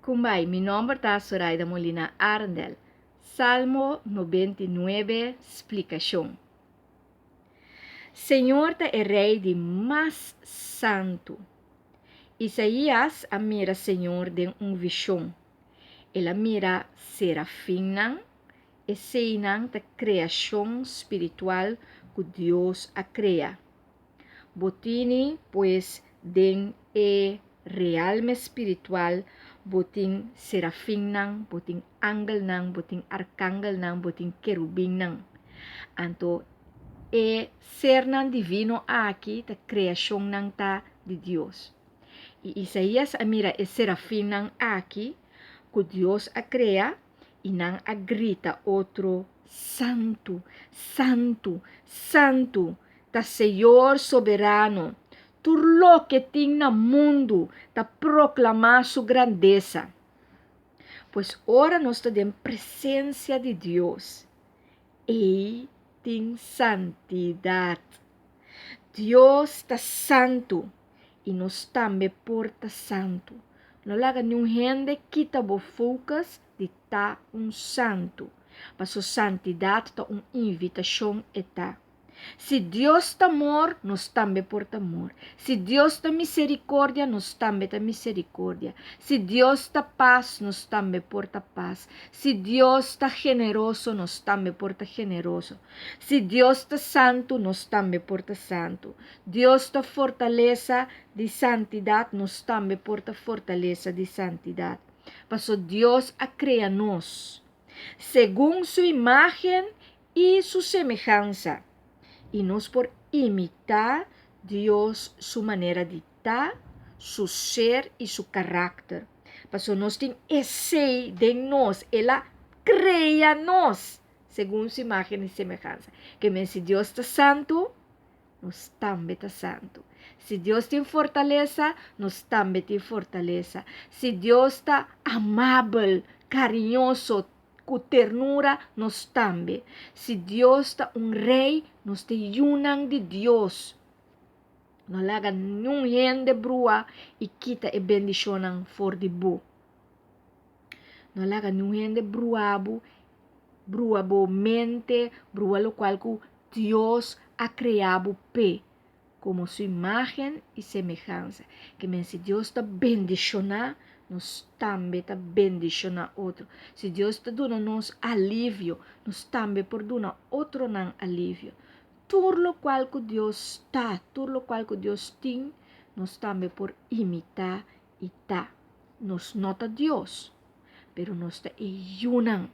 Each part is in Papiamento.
Kumbai, mi nomber ta Soraida Molina Arendel. Salmo 99, splikashon. Señor ta e Rei di mas santu. Isaías a mira Señor den un vishon. El a mira serafinnan, eseinan ta kreashon spiritual ku Dios a krea. Bo tini, pues, den e realme spiritual, bo tin serafinnan, bo tin angelnan, bo tin arkangelnan, bo tin kerubinnan. Anto e sernan divino aki ta kreashonnan ta di Dios. I Isaías a mira e serafinnan aki ku Dios a krea i nan a grita otro, Santu, santu, santu ta Señor Soberano, tur loke tin na mundu ta proklamá su grandesa. Pues ora nos ta den presensia di Dios, ei tin santidat. Dios ta santu i nos tambe por ta santu. No laga niun hende kita bo focus di ta un santu, paso santidat ta un invitashon e ta. Si Dios ta amor, nos tambe por ta amor. Si Dios ta misericordia, nos tambe ta misericordia. Si Dios ta pas, nos tambe por ta pas. Si Dios ta generoso, nos tambe por ta generoso. Si Dios ta santu, nos tambe por ta santu. Dios ta fortalesa di santidat, nos tambe por ta fortalesa di santidat. Paso Dios a krea nos segun su imágen i su semehansa, i nos por imitá Dios su manera di ta, su ser i su karakter. Pasobra nos tin esei den nos, el a krea nos segun su imágen i semehansa. Ke men si Dios ta santu, nos tambe ta santu. Si Dios tin fortalesa, nos tambe tin fortalesa. Si Dios ta amabel, kariñoso, Ku ternura nos tambe. Si Dios ta un rei, nos ta yunan di Dios. No laga niun hende brua i kita e bendishonnan for di bo. No laga niun hende brua bo, brua bo mente, brua lokual ku Dios a krea bo p'e, komo su imágen i semehansa. Ke men si Dios ta bendishoná, nos tambe ta bendishoná otro. Si Dios ta duna nos alivio, nos tambe por duna otronan alivio. Tur lokual ku Dios ta, tur lokual ku Dios tin, nos tambe por imitá i ta. Nos no ta Dios, pero nos ta e yunan.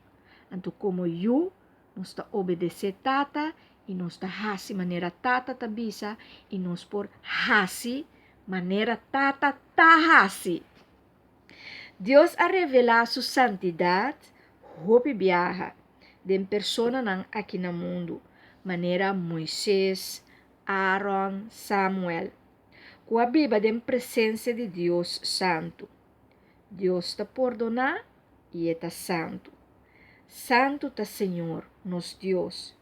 Anto komo yu, Nos ta obedesé Tata i nos ta hasi manera Tata ta bisa i nos por hasi manera Tata ta hasi. Dios a revelá su santidat hopi biaha den personanan aki na mundu, manera Moises, Aaron, Samuel, ku a biba den presensia di Dios santu. Dios ta pordoná i e ta santu. Santu ta Señor, nos Dios.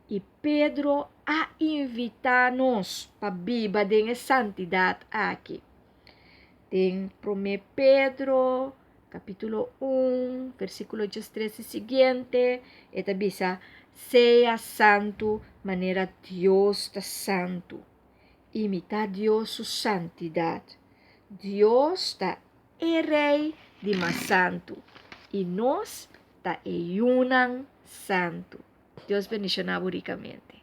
I Pedro a invitá nos pa biba den e santidat aki. Den Promé Pedro, kapítulo un, versíkulo diestres i siguiente, e ta bisa, Sea santu manera Dios ta santu. Imitá Dios su santidat. Dios ta E Rei di mas santu, i nos ta e yunan santu. Dios bendishoná bo rikamente.